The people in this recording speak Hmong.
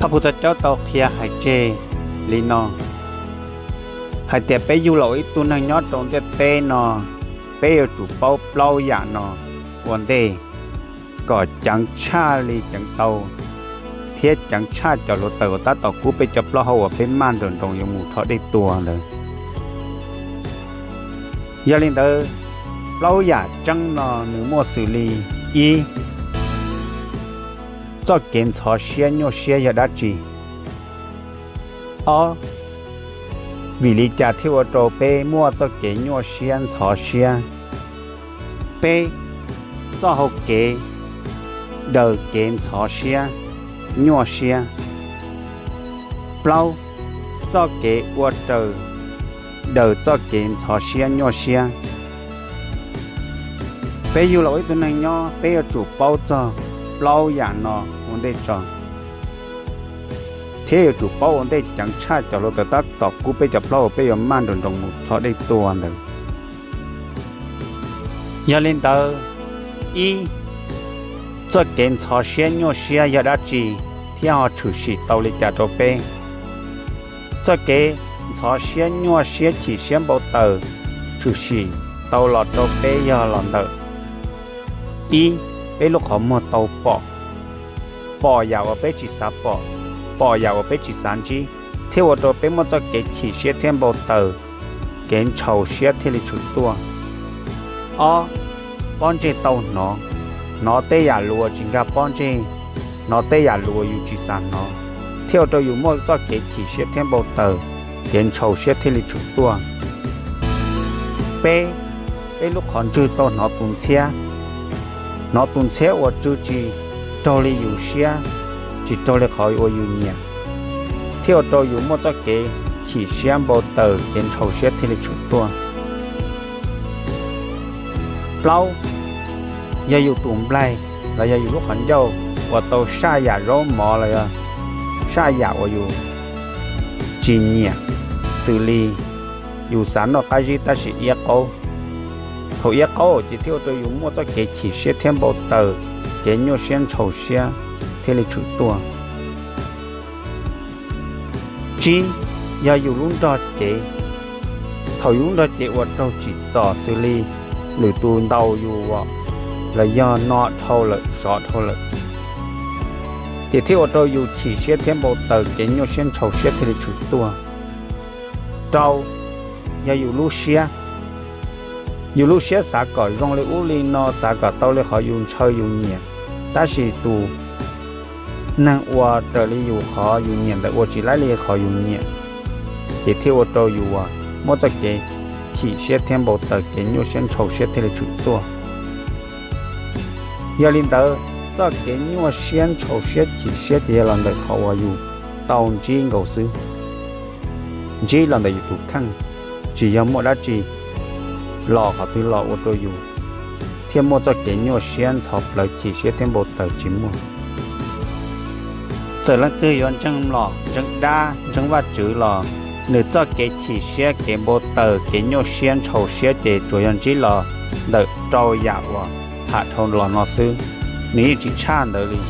Phuj Txoj Caub tau qhia hais tseg li no, hais tias peb yug los ua ib tug neeg nyob rau ntiaj teb no, peb yuav tsum paub plaub yam no ua ntej kom ceev tshaj li ceev tau, thiab ceev tshaj cov hluav taws uas tab tom kub peb cov plaub hau uas peb maj nroos nroos yuav mus rho dej tua ntawd. Yog li ntawd, plaub yam tseeb no nws muaj xws li: ib, txoj kev ntxhov siab nyuaj siab yog dab tsi? Ob, vim li cas thiaj ua rau peb muaj txoj kev nyuaj siab ntxhov siab? Peb, txoj hau kev daws kev ntxhov siab nyuaj siab. Plaub, txoj kev ua raws daws txoj kev ntxhov siab nyuaj siab. Peb yug los ua ib tug neeg nyob, peb yuav tsum paub txog plaub yam no ua ntej tso, thiab yuav tsum paub ua ntej ceev tshaj cov hluav taws tab tom kub peb cov plaub hau uas peb yuav maj nroos nroos mus rho dej tua ntawd. Yog li ntawd, ib, txoj kev ntxhov siab nyuaj siab yog dab tsi thiab ho tshwm sim tau li cas rau peb? Txoj kev ntxhov siab nyuaj siab chim siab npau taws tshwm sim tau los rau peb yog los ntawm: ib, peb lub qhov muag tau pom, pom yam uas peb tsis xav pom, pom yam uas peb tsis xav ntsib, thiaj ua rau peb muaj txoj kev chim siab thiab npau taws, kev ntshaus siab thiaj li tshwm tuaj. Ob, pob ntseg tau hnov, hnov tej yam lus uas tsis nkag pob ntseg, hnov tej yam lus uas yus tsis xav hnov, thiaj ua rau yus muaj txoj kev chim siab thiab npau taws, kev ntshaus siab thiaj li tshwm tuaj. Peb, peb lub qhov ntswg tau hnov tus ntxhiab, hnov tus ntxhiab uas tsw tsis raug li yus siab, tsis raug li qhov uas yus nyiam, thiaj ua rau yus muaj txoj kev chim siab npau taws, kev ntshaus siab thiaj li tshwm tuaj. Plaub, yog yus tus nplaig los yog yus lub qhov ncauj uas tau saj yam zaub mov los yog saj yam uas yus tsis nyiam, xws li yus xav noj qab zib tab sis iab qaub. Thaum iab qaub ces thiaj ua rau yus muaj txoj kev chim siab thiab npau taws, kev nyuaj siab ntshaus siab thiaj li tshwm tuaj. Tsib, yog yus lub nrog cev. Thaum yus lub nrog cev uas raug tsim txom xws li lwm tus ntaus yus los yog no dhau lawm sov dhau lawm, ces thiaj ua rau yus chim siab thiab npau taws, kev nyuaj siab ntshaus siab thiaj li tshwm tuaj. Rau, yog yus lub siab. Yus lub siab xav kom zoo li ub li no, xav kom tau li qhov yus ntshaw yus nyiam, tab sis tus neeg uas raws li yus qhov yus nyiam ntawd ua tsis laib li qhov yus nyiam, ces thiaj ua rau yus muaj txoj kev chim siab thiab npau taws, kev nyuaj siab ntshaus siab thiaj li tshwm tuaj. Yog li ntawd, txoj kev nyuaj siab ntshaus siab chim siab ces yog los ntawm qhov uas yus tau ntsib nkaus xwb, ntsib los ntawm yus tus kheej, tsis yog muaj dab tsi los qhov twg los ua rau yus thiaj muaj txoj kev nyuaj siab ntxhov plawv chim siab thiab npau taws, tsis muaj. Txawm leej twg yuav ntseeg mlom ntseeg dab ntseeg Vajtswv los nws txoj kev chim siab kev npau taws kev nyuaj siab ntshaus siab ces tsuas yog ntsib los ntawm rau yam uas tham dhau los no xwb, nws yeej tsis tshaj ntawd li.